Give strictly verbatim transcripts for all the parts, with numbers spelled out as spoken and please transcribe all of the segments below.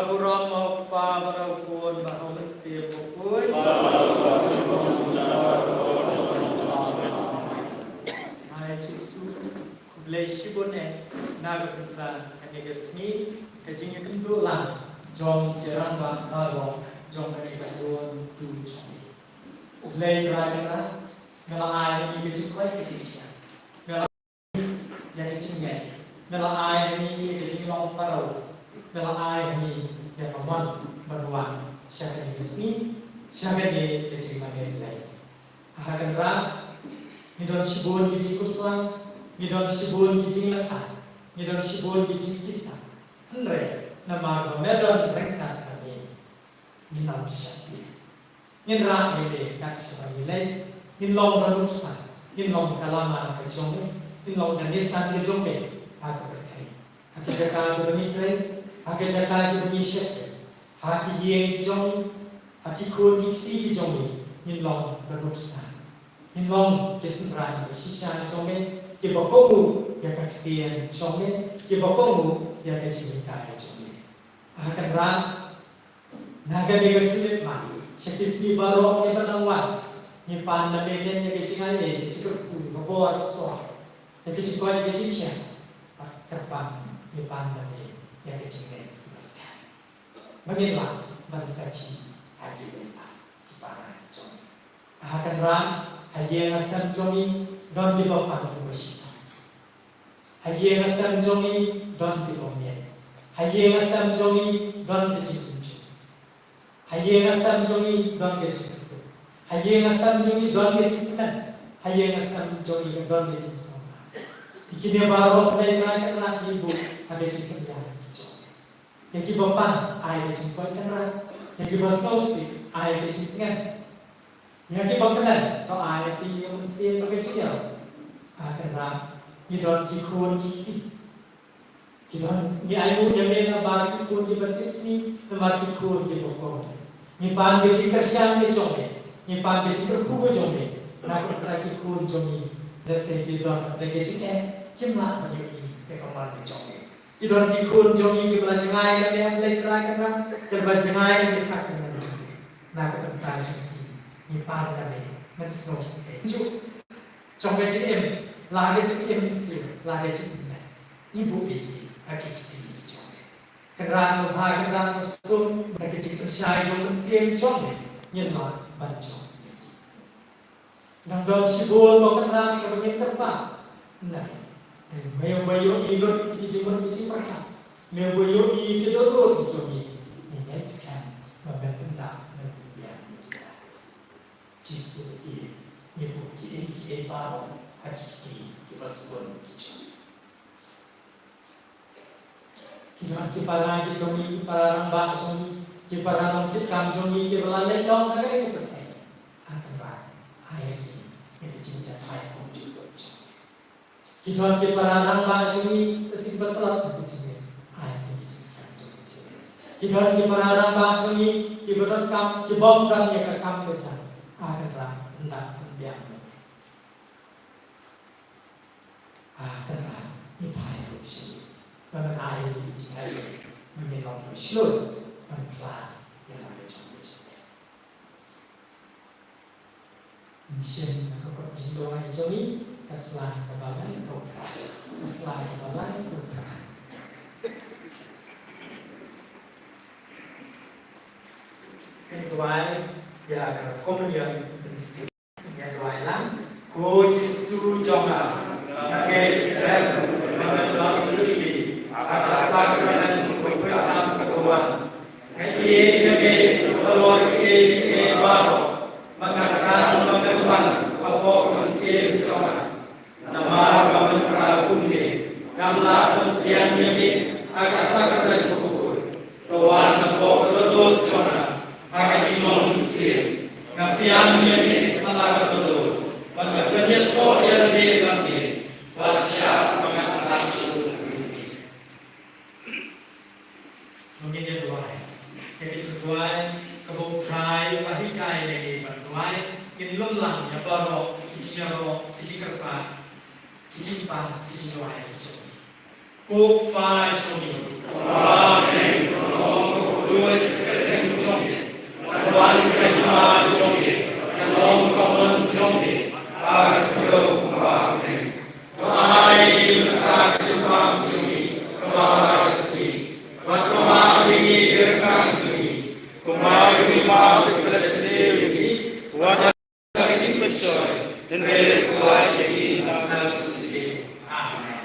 Burom ha u Kpa bad ha u Khun bad ha u Mynsiem Bakhuid. Hai Jisu, khublei shibun eh na ka bynta kane ka sngi, ka jingïakynduh lang jong ki rangbah baroh jong kane ka zone two jong ngi. U Blei Trai Kynrad, me la ai ha ngi ka jingkoit ka jingkhiah. Me la ïa ka jingngeit. Me la ai ha ngi ïa ka jinglong paralok. Me la ai ha ngi ïa ka mon ban wan sha kane ka sngi, sha kane ka jingmane Blei. Ah Kynrad, ngi don shibun ki jingkhuslai, ngi don shibun ki jingleh, ngi don shibun ki jingkisa. Hynrei namar ba me don ryngkat bad ngi, ngin ym sheptieng. Ngin rah ïa me kat shaba ngi leit, ngin long ka nuksa, ngin long ka lama ka jong me, ngin long ka nisan ka jong me ha ka pyrthei. Ha ki jaka kiba ngi trei, ha ki jaka kiba ngi sheptieng, ha ki ïing ki jong ngi, ha ki khun ki kti ki jong ngi, ngin long ka nuksa. Ngin long ki synran ki shisha ki jong me, kiba kohnguh ïa ka ktien jong me, kiba kohnguh ïa ka jinghikai jong me. Ah Kynrad, na kane ka khyllipmat, sha ki sngi baroh kiba nang wan, ngi pan na me ïa ka jingaiei, ka jingkyrkhu, ka bor, ka sor, ïa ka jingkoit ka jingkhiah, bad kyrpang ngi pan na me ïa ka jingngeit kaba sngewbha. Ba ngin lah ban sakhi ha ki lynti ki para jong ngi. Ah Kynrad, ha ïing ha sem jong ngi don kiba pang kiba shitom. Ha ïing ha sem jong ngi don kiba miet. Ha ïing ha sem jong ngi don ka jingkynjur. Ha ïing ha sem jong ngi don ka jingkynjur. Ha ïing ha sem jong ngi don ka jingkmen. Ha ïing ha sem jong ngi don ka jingsngewbha. Ïa kine baroh Blei Trai Kynrad ngi buh ha ka jingkynjur ki jong ngi. Ïa kiba pang ai ka jingkoit Kynrad. Ïa kiba sngewsih ai ka jingkmen. Ïa kiba kmen to ai ïa ki ïa ka mynsiem bad ka jingïarap. Ah Kynrad, ngi don ki khun ki kti. Ki don, ngi ainguh ïa me namar ki khun kiba tipsngi, namar ki khun kiba kongsan. Ngi pan ka jingkyrshan ka jong me, ngi pan ka jingkyrkhu ka jong me na ka bynta ki khun jong ngi. Lehse ki don da ka jingeh, kim lah ban ïohi ïa ka mon ka jong me. Ki don ki khun jong ngi kiba la jngai na me, Blei Trai Kynrad, kiba la jngai na me, sa ka mon jong me. Na ka bynta jong ki, ngi pan na me, men sngewsih. Jong ka jingim, la ka jingim mynsiem, la ka jingim met, ngi buh ïa ki ha ki kti ki jong me. Kynrad, Kynrad, Kynrad, Kynrad, na ka jingpynshai jong mynsiem jong me, ngin lah ban jop ïa ki. Nang don shibun, ko Kynrad, kaba ngin kyrpad na me. Me uba ïohi lut ki jingmut ki jingpyrkhat, me uba ïohi ki dohnud ki jong ngi, ngi ngeit skhem ba men pyndah, men pynbiang ïa kita. Jisu, ïa ngi buh kiei kiei baroh ha ki kti kiba sbun ki jong ngi. Ki don ki para ki jong ngi, ki para rangbah jong ngi, ki para nongkitkam jong ngi kiba la leit noh na kane ka pyrthei. Ah Kynrad, ai ïa ki ïa ka jingjahthait kumjuh kumjuh jong ngi. Ki don ki para rangbah jong ngi, ka seng ba tlot na ka jingim, ai ïa ki ïa ka jingskhem jong ka jingim. Ki don ki para rangbah jong ngi kiba donkam, ki bym don ïa ka kam ka jam. Ah Kynrad, pyndah pynbiang ïa ngi. Ah Kynrad, ngi phai ruh sha me, ba men ai ïa ngi ka jingaiei, ba ngin long kiba shlur ban phla ïa la ka jong ka jingim. Ngin shim na ka kot jingduwai jong ngi, ka sla kaba lai ko Trai, ka sla kaba lai ko Trai. Ngin duwai ïa ka komunion mynsiem. Ngin duwai lang. Ko Jisu jong nga, nga ngeit skhem ba me don ha ka sakramen ka pyrthei ka wan. Nga ïeit ïa me halor kiei kiei baroh, ba nga kyrpad ba me wan hapoh ka mynsiem jong nga. Namar ba me kyrpad kumne, ngam lah ban pdiang ïa me ha ka sakramen ka pyrthei. To wan hapoh ka dohnud jong nga ha ka jinglong mynsiem. Nga pdiang ïa me ha la ka dohnud, bad nga pynïasoh ïa lade bad me, bad shah ba nga ailad shuh ïa me. Ngin ïa duwai. Ïa ka jingduwai kaba U Trai u la hikai ïa ngi ban duwai, ngin lum lang ïa baroh ki jingïaroh, ki jingkyrpad, ki jingpan, ki jingduwai jong ngi. Ko Kpa jong ngi. Amen. Wat kynmaw ïa ngi ha ka jingkyrkhu jong ngi, kumba ngi kynmaw ïa ki ba la sniew ïa ngi, wat ïa ngi ha ka jingpynshoi, hynrei khuslai ïa ngi na ka bynta jong u Jisu. Amen.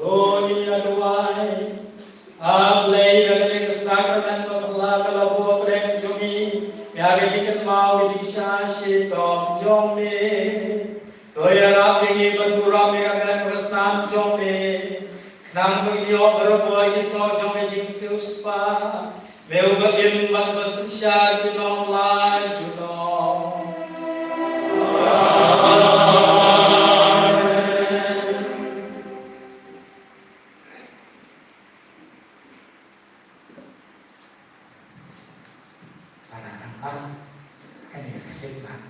To ngin ïa duwai. A Blei, da kane ka sakramen ba phylla ka la buh hapdeng jong ngi ïa ka jingkynmaw ka jingshah shitom jong me. To ïarap ïa ngi ban burom ïa ka met ka san jong me, khnang ba ngin ïoh barabor ïa ki soh jong ka jingsiewspah. Me uba im bad uba synshar junom la junom. Amen. Para rangbah, kane ka khlieh ban,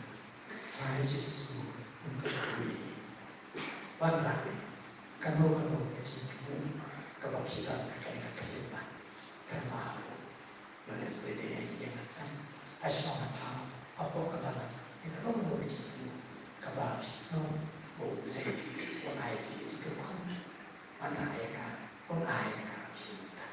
Trai Jisu un kyrkhu ïa ngi. Wanrah kano kano ka jingthmu kaba phi don ha kane ka khlieh ban. Kynmaw, ïoh lehse dei ha ïing ha sem, ha shnong ha thaw, hapoh ka balang, ne kano kano ka jingthmu kaba phi sngew ba U Blei un ai phi ka jingkyrkhu. Wanrah ïa ka, un ai ïa ka ha phi mynta.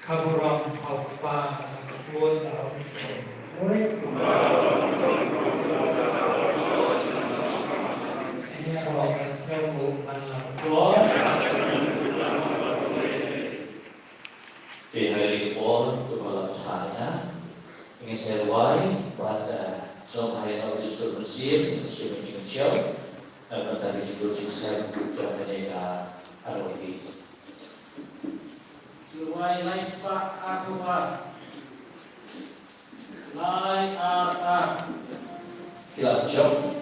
Ka burom ha U Kpa, ha U Khun bad ha U Mynsiem Bakhuid. Ïa ngi ruh ngin sa buh man la ka por. Te ha kane ka por kaba la kha ïa, ngin sa duwai bad, eh, sngewbha ïa U Jisu Mynsiem, ngin sa shim ka jingkynshew na ka bynta ka jingduh jingshem jong kane ka R Y B. Lai lai spah ar phew ar. Lai ar ar. Ki la jop.